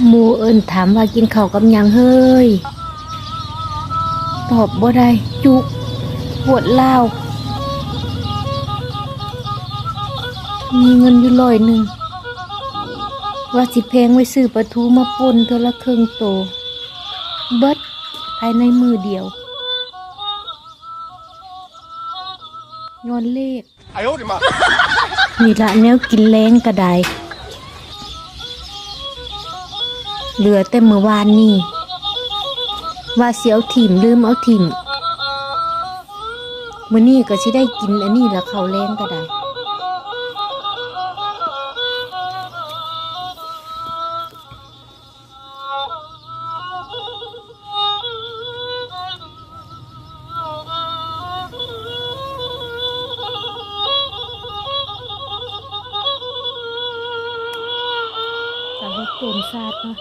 ໝູ່ເອີ້ນຖາມວ່າ ກິນເຂົ້າກັບຫຍັງເຮີ້ຍ? ຕອບບໍ່ໄດ້ ຈຸ ປວດລ້າວ. ມີເງິນຢູ່ຮ້ອຍໜຶ່ງ ວ່າຊິແພງໄວ້ຊື້ປາທູມາປົ່ນເທື່ອລະເຄິ່ງໂຕ ເບິດພາຍໃນມື້ດຽວ ຍ້ອນເລກ. ນີ້ລະແນວກິນແລງກະໄດ້ ເຫຼືອແຕ່ມື້ວານນີ້ ວ່າຊິເອົາຖິ້ມ ລືມເອົາຖິ້ມ. ມື້ນີ້ກະຊິໄດ້ກິນອັນນີ້ລະ ເຂົ້າແລງກະໄດ້. ຕາເຮັດໂຕນຊາດເນາະ.